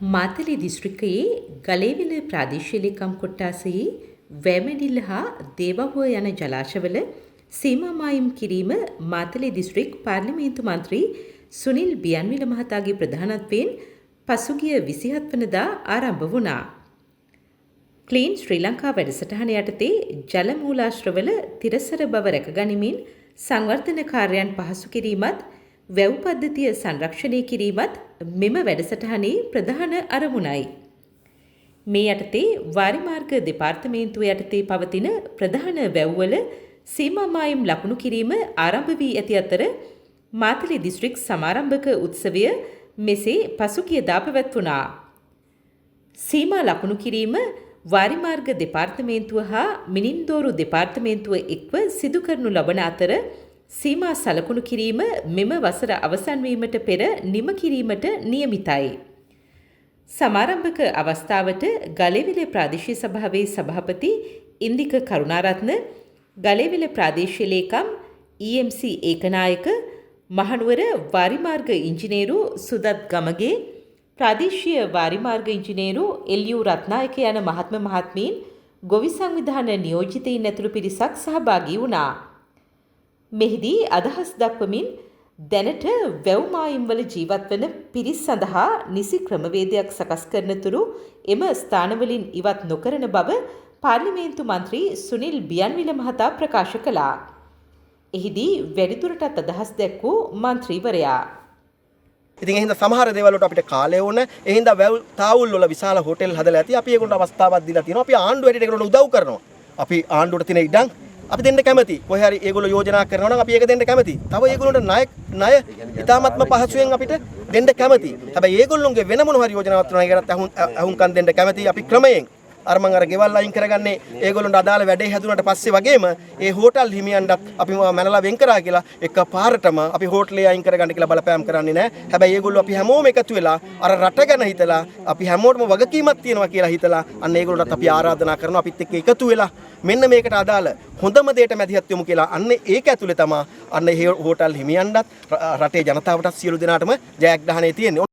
මාතලේ දිස්ත්‍රික්කයේ ගලේවිල ප්‍රාදේශීය ලේකම් කොට්ටාසයේ වෑමඩිල්ල හා දේවහුව යන ජලාශවල සීමා මායිම් කිරීම මාතලේ දිස්ත්‍රික් පාර්ලිමේන්තු මන්ත්‍රී සුනිල් බියන්විල මහතාගේ ප්‍රධානත්වයෙන් පසුගිය 27 වනදා ආරම්භ වුණා. ක්ලීන් ශ්‍රී ලංකා වැඩසටහන යටතේ ජල මූලාශ්‍රවල තිරසර බව රැකගනිමින් සංවර්ධන කාර්යයන් පහසු කිරීමත් වැව් පද්ධතිය සංරක්ෂණය කිරීමත් මෙම වැඩසටහනේ ප්‍රධාන අරමුණයි. මේ යටතේ වාරිමාර්ග දෙපාර්තමේන්තුව යටතේ පවතින ප්‍රධාන වැව්වල සීමා මායිම් ලකුණු කිරීම ආරම්භ වී ඇති අතර, මාතලේ දිස්ත්‍රික් සමාරම්භක උත්සවය මෙසේ පසුගියදා පැවැත්වුණා. සීමා ලකුණු කිරීම වාරිමාර්ග දෙපාර්තමේන්තුව හා මිනින්දෝරු දෙපාර්තමේන්තුව එක්ව සිදු කරනු ලබන අතර, සීමා සලකුණු කිරීම මෙම වසර අවසන් වීමට පෙර නිම කිරීමට නියමිතයි. සමාරම්භක අවස්ථාවට ගලේවිල ප්‍රාදේශීය සභාවේ සභාපති ඉන්දික කරුණාරත්න, ගලේවිල ප්‍රාදේශීය ලේකම් EMC Ekanayake, Mahanuwara වාරිමාර්ග ඉංජිනේරු Sudath Gamage, ප්‍රාදේශීය වාරිමාර්ග ඉංජිනේරු එල්.යු. රත්නායක යන මහත්ම මහත්මීන්, ගොවි සංවිධාන නියෝජිතයින් ඇතුළු පිරිසක් සහභාගී වුණා. මෙහිදී අදහස් දක්වමින් දැනට වැව් මායිම්වල ජීවත් වන පිරිස් සඳහා නිසි ක්‍රමවේදයක් සකස් කරන තුරු එම ස්ථානවලින් ඉවත් නොකරන බව පාර්ලිමේන්තු මන්ත්‍රී සුනිල් බියන්විල මහතා ප්‍රකාශ කළා. එහිදී වැඩිදුරටත් අදහස් දැක්වූ මන්ත්‍රීවරයා. ඉතින් ඒ හින්දා සමහර දේවල් වලට අපිට කාලය ඕන. ඒ හින්දා වැව් තාවුල් වල විශාල හෝටල් හදලා ඇති. අපි ඒගොල්ලන්ට අවස්ථාවක් දීලා තියෙනවා. අපි ආණ්ඩුව හැටියට ඒගොල්ලන්ට උදව් කරනවා. අපි ආණ්ඩුවට තියෙන ඉඩම් අපි දෙන්න කැමති. කොහේ හරි ඒගොල්ලෝ යෝජනා කරනවා නම් අපි ඒක දෙන්න කැමති. තව ඒගොල්ලන්ට ණය ඉතාමත්ම පහසුවෙන් අපිට දෙන්න කැමති. හැබැයි ඒගොල්ලොන්ගේ වෙන මොන හරි යෝජනාවක් තියෙනවා, ඒකටත් අහුන්කම් දෙන්න කැමති. අපි ක්‍රමයෙන් අර මං අර ගෙවල් අයින් කරගන්නේ ඒගොල්ලන්ට අදාළ වැඩේ හැදුනට පස්සේ වගේම, ඒ හෝටල් හිමියන්ටත් අපි මැනලා වෙන් කරා කියලා එක පාරටම අපි හෝටලේ අයින් කරගන්න කියලා බලපෑම් කරන්නේ නැහැ. හැබැයි ඒගොල්ලෝ අපි හැමෝම එකතු වෙලා අර රට ගැන හිතලා, අපි හැමෝටම වගකීමක් තියෙනවා කියලා හිතලා, අන්න ඒගොල්ලන්ටත් අපි ආරාධනා කරනවා අපිත් එක්ක එකතු වෙලා මෙන්න මේකට අදාළ හොඳම දෙයට මැදිහත් වෙමු කියලා. අන්න ඒක ඇතුලේ තමා අන්න ඒ හෝටල් හිමියන්ටත් රටේ ජනතාවටත් සියලු දෙනාටම ජයග්‍රහණය තියෙන්නේ.